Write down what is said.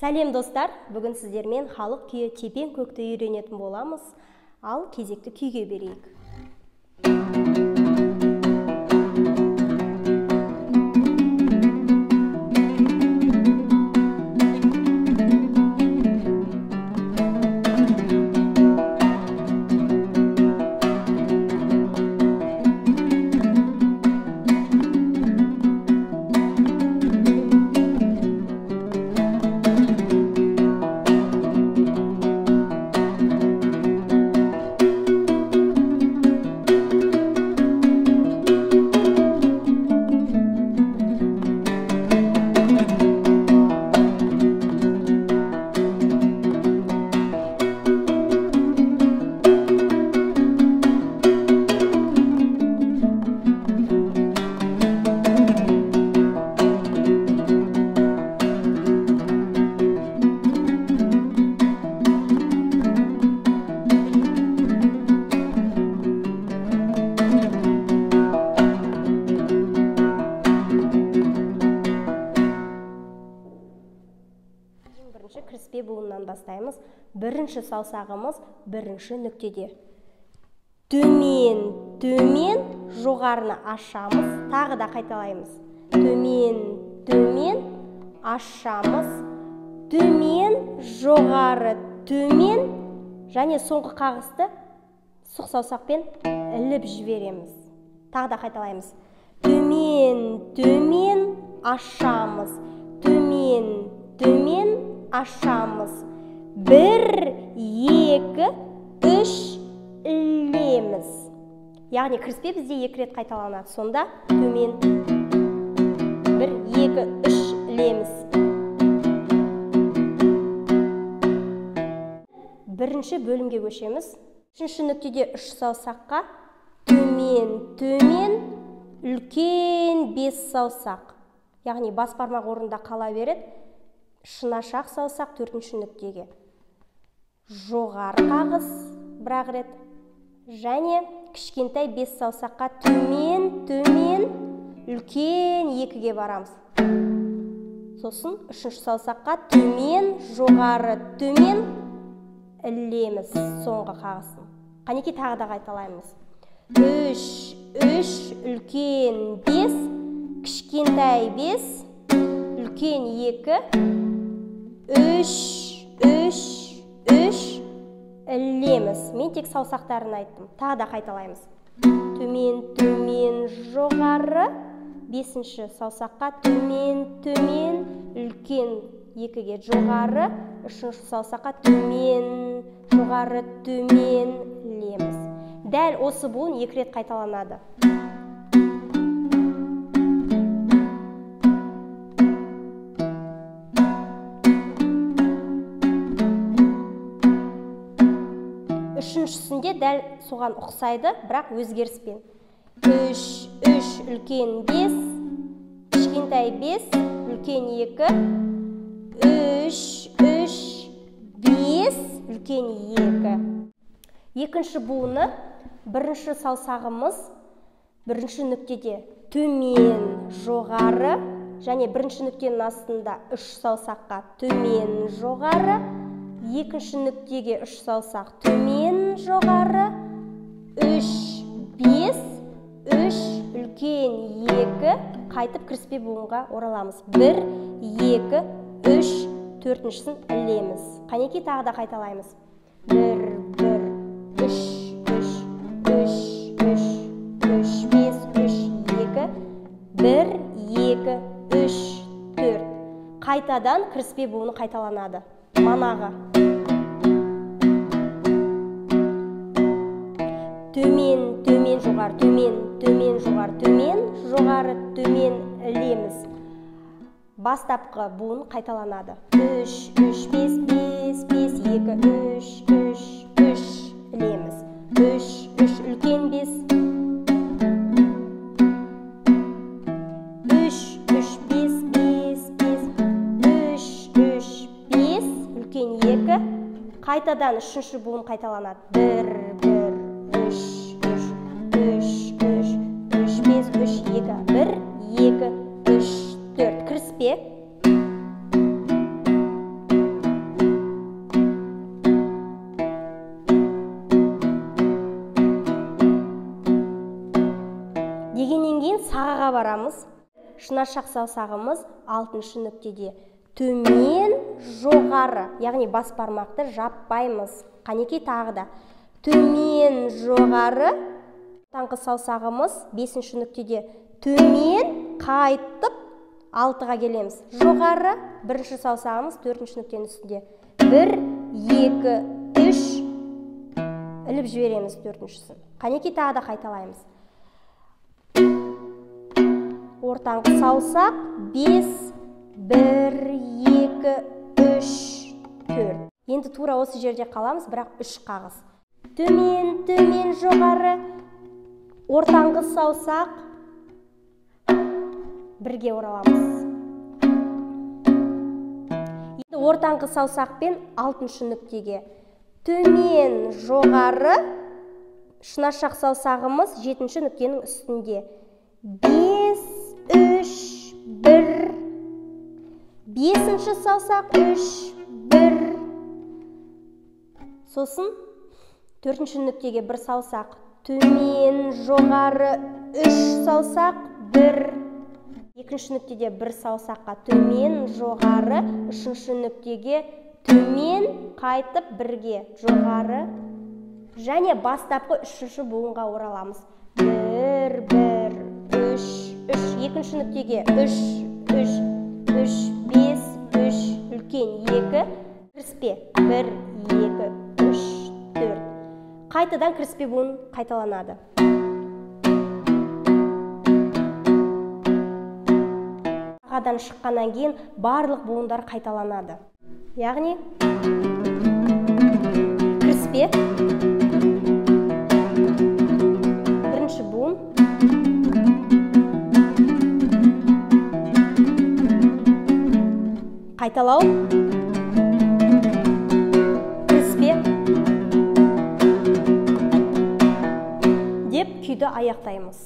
Сәлем достар, бүгін сіздермен халық күйі Тепең көкті үйренетін боламыз. Ал кезекті күйге берейік. Кіріспе буыннан бастаймыз. Бірінші саусағымыз бірінші нүктеде. Төмен, төмен, жоғарыны ашамыз. Тағы да қайталаймыз. Төмен, төмен, ашамыз. Төмен, жоғары, төмен. Және соңғы қағысты сұқ саусақпен іліп жібереміз. Тағы да қайталаймыз. Төмен, төмен, ашамыз. Төмен, төмен, ашамыз. 1, 2, 3 ілеміз. Яғни кіріспе бізде 2 рет қайталанады. Сонда төмен 1, 2, 3 ілеміз. Бірінші бөлімге көшеміз. Үшінші нүктеде 3 саусаққа төмен, төмен, үлкен 5 саусақ. Яғни бас бармақ орнында қала береді. Шынашақ саусақ төртінші нүктеге. Жоғары қағыс бір-ақ рет. Және кішкентай 5 саусаққа төмен, төмен, үлкен 2-ге барамыз. Сосын үшінші саусаққа төмен, жоғары, төмен ілеміз соңғы қағысын. Қанеки тағы да қайталаймыз. 3, 3, үлкен 5, кішкентай 5, үлкен 2, 3, 3, 3 ілеміз. Мен тек саусақтарын айттым. Тағы да қайталаймыз. Төмен, төмен, жоғары. 5-ші саусаққа төмен, төмен, үлкен 2-ге жоғары. 3-ші саусаққа төмен, жоғары, төмен ілеміз. Дәл осы буын 2 рет қайталанады. Үшіншісінде дәл соған ұқсайды, бірақ өзгеріспен. 3, 3, үлкен 5, кішкентай 5, үлкен 2, 3, 3, 5, үлкен 2. Екінші буыны бірінші саусағымыз бірінші нүктеде төмен, жоғары, және бірінші нүктенің астында 3 саусаққа төмен, жоғары. Екінші нүктеге 3 саусақ төмен, жоғары, 3, 5, 3, үлкен 2, қайтып кіріспе буынға ораламыз. 1, 2, 3, төртіншісін ілеміз. Қанеки тағы да қайталаймыз. 1, 1, 3, 3, 3, 3, 3, 5, 3, 2, 1, 2, 3, 4. Қайтадан кіріспе буыны қайталанады. Манағы. Төмен, төмен, жоғары, төмен, төмен, жоғары, төмен, жоғары, төмен ілеміз. Бастапқы буын қайталанады. 3, 3, 5, 5, 5, 2, 3, 3, 3 ілеміз. 3, 3, үлкен 5. 3, 3, 5, 5, 5, 3, 3, 5, үлкен 2. Қайтадан үшінші буын қайталанады. 1, 1, 3, 3, 3, 3, 3, 5, 3, 2, 1, 2, 3, 4. Кіріспе. барамыз. Шынашақ саусағымыз 6-шы нүктеде. Төмен, жоғары, яғни бас бармақты жаппаймыз. Қанекей тағы да. Төмен, жоғары, ортаңғы саусағымыз 5-ші нүктеде. Төмен, қайтып 6-ға келеміз. Жоғары, бірінші саусағымыз 4-ші нүктенің үстінде. 1, 2, 3, іліп жібереміз 4-шісін. Қанекей тағы да қайталаймыз. Ортаңғы саусақ 5, 1, 2, 3, 4. Енді тура осы жерде қаламыз, бірақ 3 қағыс. Төмен, төмен, жоғары, ортаңғы саусақ, бірге ораламыз. Енді ортаңғы саусақпен 6-шы нүктеге. Төмен, жоғары, шынашақ саусағымыз 7-ші нүктенің үстінде. 5, 3, 1. 5-ші саусақ 3, 1. Сосын 4-ші нүктеге бір саусақ. Төмен, жоғары, 3 саусақ, 1. 2-ші нүктеде бір саусаққа төмен, жоғары, 3-ші нүктеге төмен, қайтып бірге, жоғары. Және бастапқы 3-ші буынға ораламыз. 1, 1, 3, 3. 2-ші нүктеге 3, 3, 3, 5, 3, үлкен 2, кіріспе 1, 2, 3, 4. Қайтадан кіріспе буын қайталанады. Ағадан шыққаннан кейін барлық буындар қайталанады. Яғни кіріспе, бірінші буын, қайталау, кіріспе деп күйді аяқтаймыз.